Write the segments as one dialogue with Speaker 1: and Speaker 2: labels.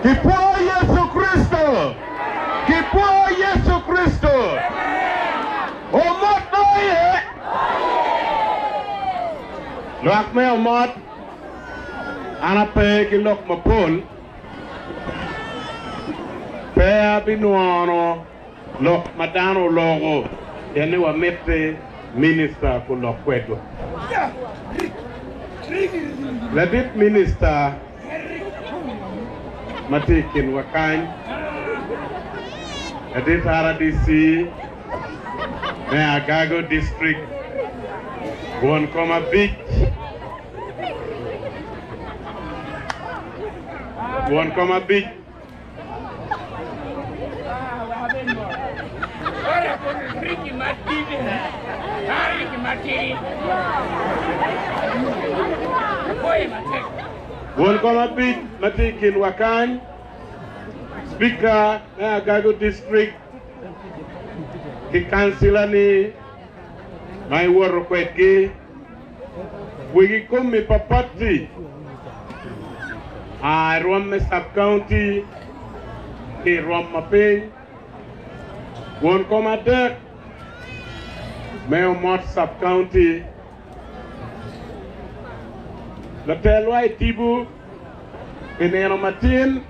Speaker 1: Kipwo Yecu Kricito! Kipwo Yecu Kricito! Omot doye! Lwak me omot, an ape ki lok mapol, pe abinwono lok ma dano oloko pien ni wamiti minista kulok kwedwa. Ladit minista ma tye i kinwa kany, ladit RDC me Agago District, won kom abic, won kom abic. Won kom abic ma tye i kinwa kany, Cipika me Agago District ki kancilani ma iwoto kwedgi, wegi komi pa pati a i rwom me sub-county ki i rwom ma piny, won kom adek me Omot sub-county, latelwa i tipo pi nino matin,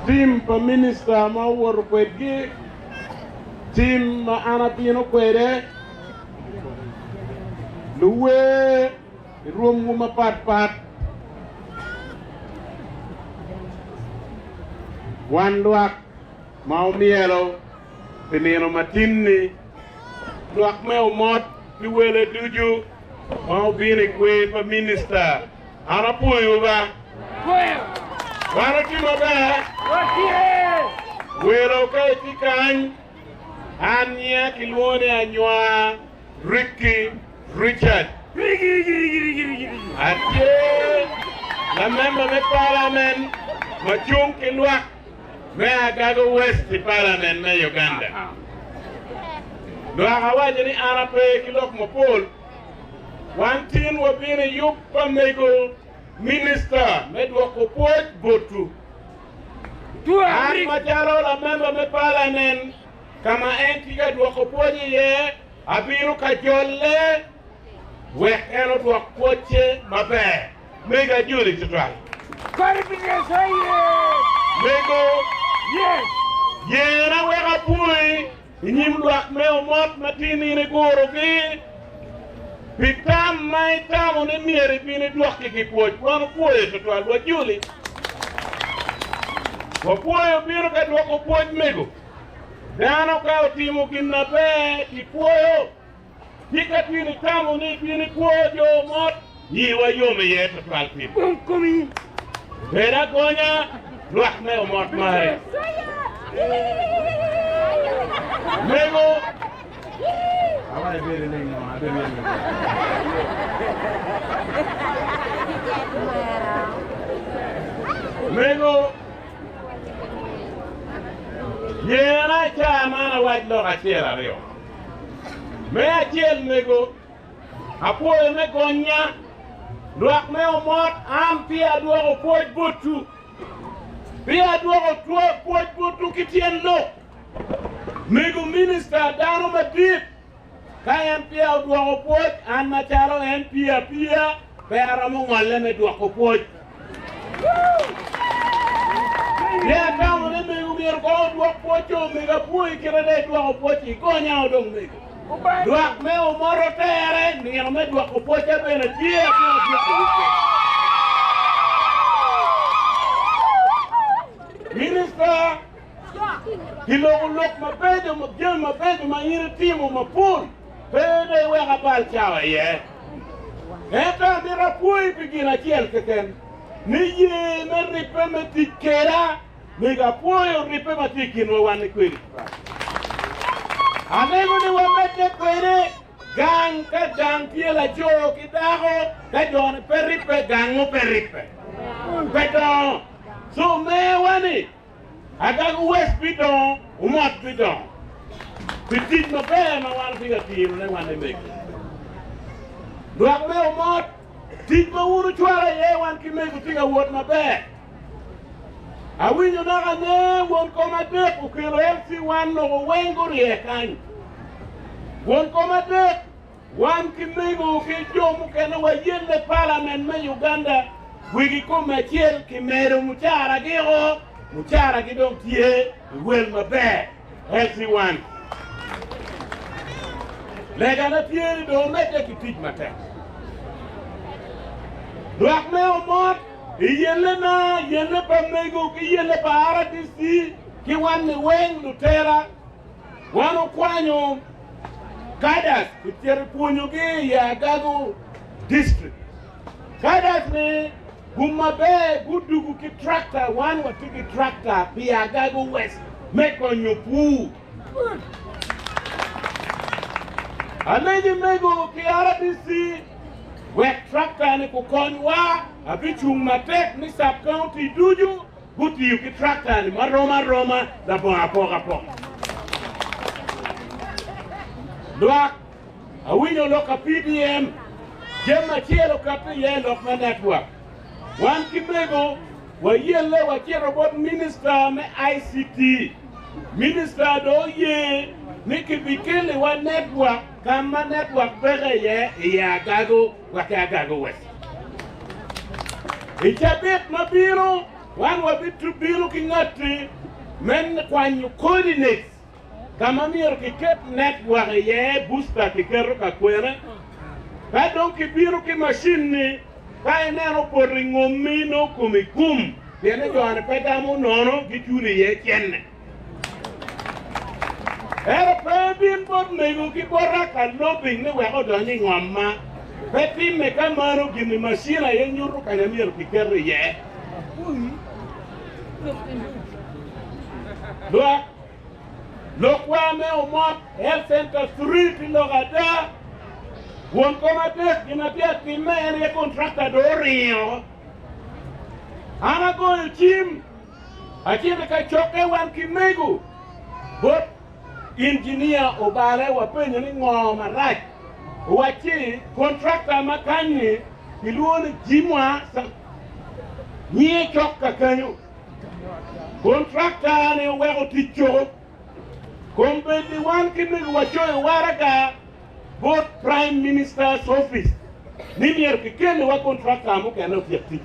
Speaker 1: tim pa minista ma owoto kwedgi, tim ma an abino kwede, luwer i rwomwu mapatpat, wan lwak ma omyelo pi nino matin-ni, lwak me omot ki wele ducu ma obino i kwer pa minista. An apwoyo ba. Wan watye maber? Welo ka itye kany, an nyinga kilwongo ni Anywar Ricky Richard. Atye lamemba me palamen ma cung ki lwak me Agago West i palamen me Uganda. Lwak awaco ni an ape ki lok mapol. Wan tin wabino i yub pa mego minista me dwoko pwoc botwu. An macalo lamemba me palamen ka ma en tye ka dwoko pwoc iye, abino ka jolle wek en odwok pwocce maber. Mego ajoli tutwal. Mego, yena wek apwoyi. I nyim lwak me omot ma tin in igurogi, pi tam ma itamo ni myero ibin idwokkigi pwoc, wan opwoyo twatwal, wajoli. Wapwoyo bino ka dwoko pwoc mego. Dano ka otimo gin maber, kipwoyo. Tika tin itamo ni ibin ikwo jo mot? Yiwa yom iye twatwal tin. Bed agonya, lwak me omot mari. Mego. Mego. Yena i caa man awac lok acel aryo. Me acel mego, apwoyo me gonya, lwak me omot, an peya adwoko pwoc botwu. Peya adwoko pwoc botwu ki tyen lok. Mego minista dano madit, ka en peya odwoko pwoc, an macalo MP apiya pe aromo ngolle me dwoko pwoc. Ne atamo ni mego myero kong odwok pwoc o mego apwoyi kite dong idwoko pwoc igonya o dong mego. Lwak me omoto tere nino me dwoko pwocca bene tye atye adwoko wi pwoc. Minista kiloko lok mabeco jami mabeco ma in itimo mapol pe dong iwek abal cawa iye. Ento amito apwoyi pi gin acel keken, ni ye me ribbe me tic keda, mego apwoyo ribbe ma tye i kinwa wan ni kwedi. Alego ni wamedde kwede gang ka gang tye laco ki dako, ka jo-ni pe ribbe, gang-ngu pe ribbe, pe dongo. Co mewa-ni Agago West bidongo, Omot bidongo pi tic maber ma wan watye ka tirone wan i mego. Lwak me Omot, tic ma wun wucwalo iye wan ki mego tye ka wot maber. Awinyo naka ne won kom adek okelo LC1 loko weng gurye kany. Won kom adek wan ki mego ki jo mukene wayelle parliament me Uganda wigi kome acel kimedo mucara giko mucara gi dong tye i wel maber. LC1 Legana tye ni dong omedde ki tic matek. Lwak me omot i yelle na, yelle pa mego ki yelle pa RDC ki wan liweng lutela, wan okwanyo cadres kicito pwonyogi i Agago district. Cadres ni gum maber gudugu ki tractor, wan watye ki tractor pi Agago West me konyo pur. Alegi mego ki RDC wek tractor ni kukonywa, abicung matek ni sub county ducu gutiyo ki tractor ni marom aroma labongo apokapoka. Lwak awinyo lok ka PDM jami acel okati iye lok me network. Wan ki mego wayelle wacito bot minister me ICT. Minister dong oye ni kibikeliwa network ka ma network peke iye i Agago wa ki Agago West. I cabit ma bino, wan wabibino ki ngatti me kwanyo coordinates ka ma myero kiket network iye, booster kiketo ka kwene. Ka dong kibino ki macin-ni, ka ineno poto i ngom-mi nongo komi gum pien ni jo-ni pe gamo nono giculo iye cente. Ento pe ibin bot mego ki bota ka lobing ni wek odony i ngom-ma. Pe timme ka mano, gin-ni macin aye nyuto kanya myero kiket iye. Lwak lokwa me Omot Health Center Street i lok ada, won kom adek gin atye atimme en aye kontrakta dong oringo. An agoyo cim acito i kacokke wan ki mego bot injinia Obale wapenyo ni ngo marac. Owacci kontrakta ma kany-ni kilwongo ni Jimwa nyinge cok ka kenyo. Kontrakta-ni oweko tic coko. Kombeddi wan ki mego wacoyo waraga bot Prime Minister's Office ni myero kikeliwa kontrakta mukene otyek tic.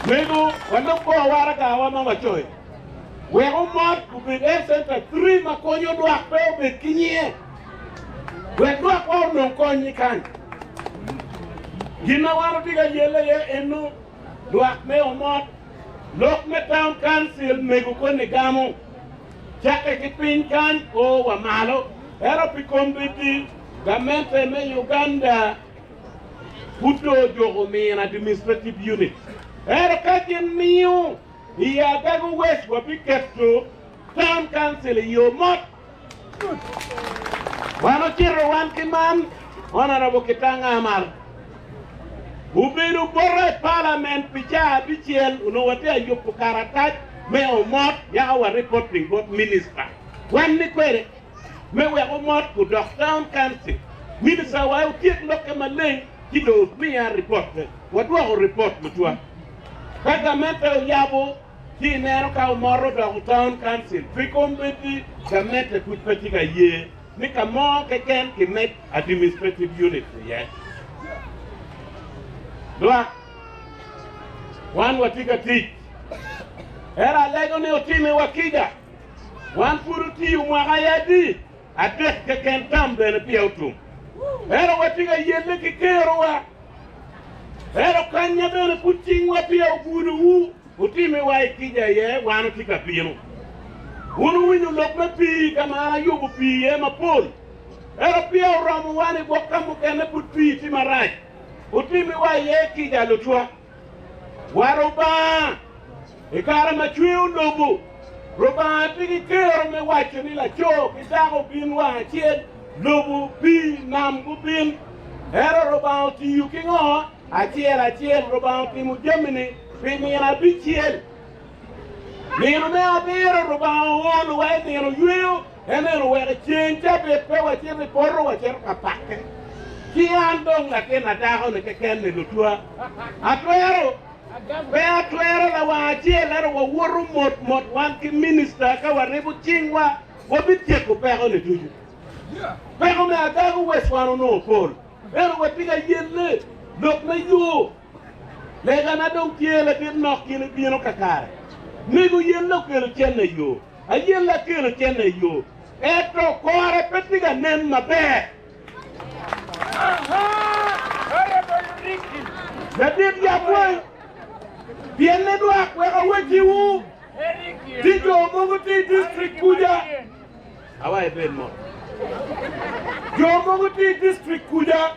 Speaker 1: Mego walub kor waragawa ma wacoyo wek omot obed Health Center 3 ma konyo lwak pe obed ki nyinge wek lwakwa onong kony i kany. Gin ma wan watye ka yelle iye eno lwak me omot lok me Town Council mego koni gamo cakke ki piny kany o wa malo ento pi kombeddi gamente me Uganda pud dong ojuko mino administrative unit ento ka gin miyo i Agago West wabiketo Town Council i omot. Wan ocito wan ki man Honourable Kitanga Amar obedo bota i Parliament pi caa abicel onongo watye ka yubo karatac me omot yaka wa reporting bot minister wan ni kwede me wek omot gudok town council minister wa otyek lokke maleng ci dong omiya report te wadwoko report lutwa ka gamente oyabo Ci ineno ka omoto odoko town council pi kombeddi gamente pud pe tye ka ye ni ka mo keken kimed administrative unit iye. Lwak, wan watye ka tic ento alego ni otimiwa kica. Wan pud otiyo mwaka aye adi? Adek keken tam bene peya otum. Ento watye ka yelle ki kerowa. Ento kanya bene pud cingwa peya ogudowu, wutimiwa i kica iye, wan watye ka bino. Wun wuwinyo lok me pii ka ma an ayubo pii iye mapol, ento peya oromo wan i gwok ka mukene pud pii tye marac. Wutimiwa iye kica lucwak. Wa Rubanga, i kare ma cweyo lobo, Rubanga tye ki kero me waco ni laco ki dako obin wang acel, lobo, pii, nam gubin. Ento Rubanga otiyo ki ngo? Acel acel. Rubanga otimo jami-ni pi nino abicel. Nino me abiro Rubanga oolo wa i nino yweyo, en eno oweko ceng cabit pe wacito i poto wacito ka pakke. Ci an dong latin adako-ni keken-ni lutwa, atwero? Pe atwero lawang acel ento wawoto mot mot wan ki minista ka waribo cingwa wabityeko peko ni ducu. Peko me Agago West wan onongo pol ento watye ka yelle lok me yo. Legana dong tye ladit nok gin ibino kakare. Mego yelle okelo cene i yo, ayelle akelo cene i yo ento kore pe tye ka nen maber. Ladit yab weng, pienne lwak wek awecciwu, ci jo mogo tye i distrik kuca, awa ibed mot. Jo mogo tye i distrik kuca,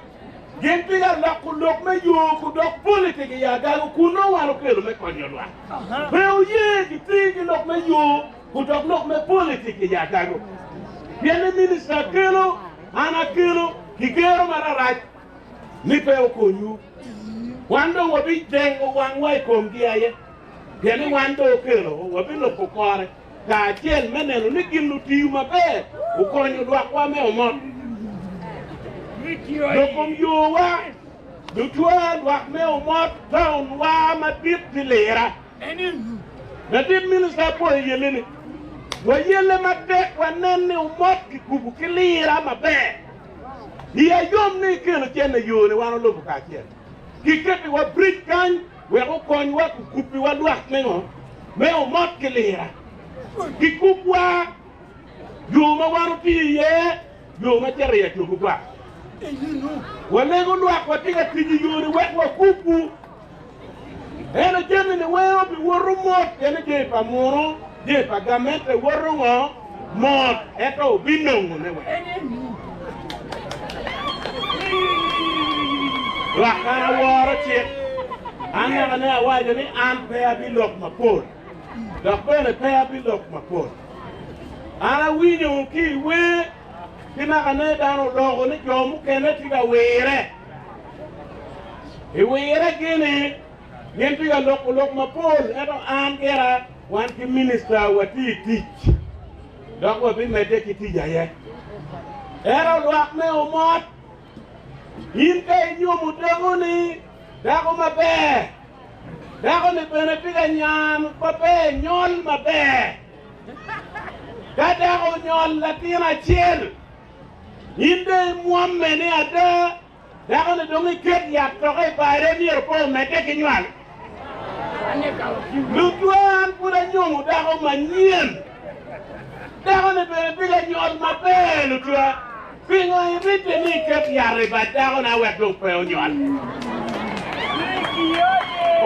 Speaker 1: gin tye ka loko lok me yo ku dok politik i Agago kun nongo wan okelo me konyo lwak. Pe oye giti ki lok me yo ku dok lok me politik i Agago. Pien ni minista akelo, an akelo, kigero mararac ni pe okonywu. Wan dong wabidengo wangwa i komgi aye, pien ni wan dong okelo, wabilubo kore kacel me neno ni gin otiyo maber, okonyo lwakwa me omot. Lok kom yowa, lutwa lwak me omot taunwa madit pi lira. Ladit minista apwoyo yelle ni, Wayelle matek wanen ni omot kikubo ki lira maber. Iya yom ni ikelo cene i yo ni wan olubo kacel. Kiketiwa bridge kany wek okonywa kukubiwa lwak me ngo? Me omot ki lira. Kikubwa yo ma wan otiyo iye, yo ma cito i Acogo Gwak. Walego lwak watye ka tic i yo ni wek wakubwu. Ento jami-ni weng obiwoto mot pien ni jami pa muno, jami pa gamente woto ngo? Mot, ento obinongone weng. Lwak an aworo cik, an naka ne awaco ni an pe abilok mapol, dok bene pe abilok mapol. An awinyo ki i wer ki naka ne dano oloko ni jo mukene tye ka wire. I wire gini, gin tye ka loko lok mapol ento an gira wan ki minista watye i tic dok wabimedde ki tic aye. Ento lwak me omot, in ka inyomo dakoni, dako maber, dakoni bene tye ka nyan maber, nyol maber. Ka dako onyol latin acel, In dong imwomme ni ada dako-ni dong iket yat toke i bade myero pe omedde ki nywal? Lutwa an pud anyomo dako manyen. Dako-ni bene tye ka nywal maber lutwa. Pingo iribbe ni iket yat i bad dakona wek dong pe onywal?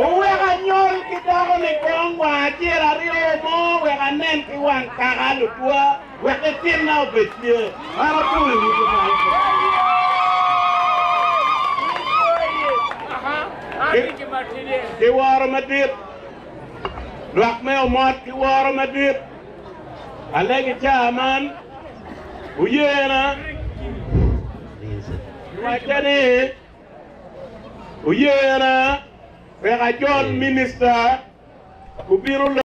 Speaker 1: Wuwek anyol ki dako-ni kong wang acel aryo mo wek anen ki wang kaka lutwa. Wek litinna obed tye. An apwoyo wu tutwal. Ki woro madit, lwak me omot ki woro madit, alego i caa man, wuyena, giwacca ni, wuyena wek ajol minista obino.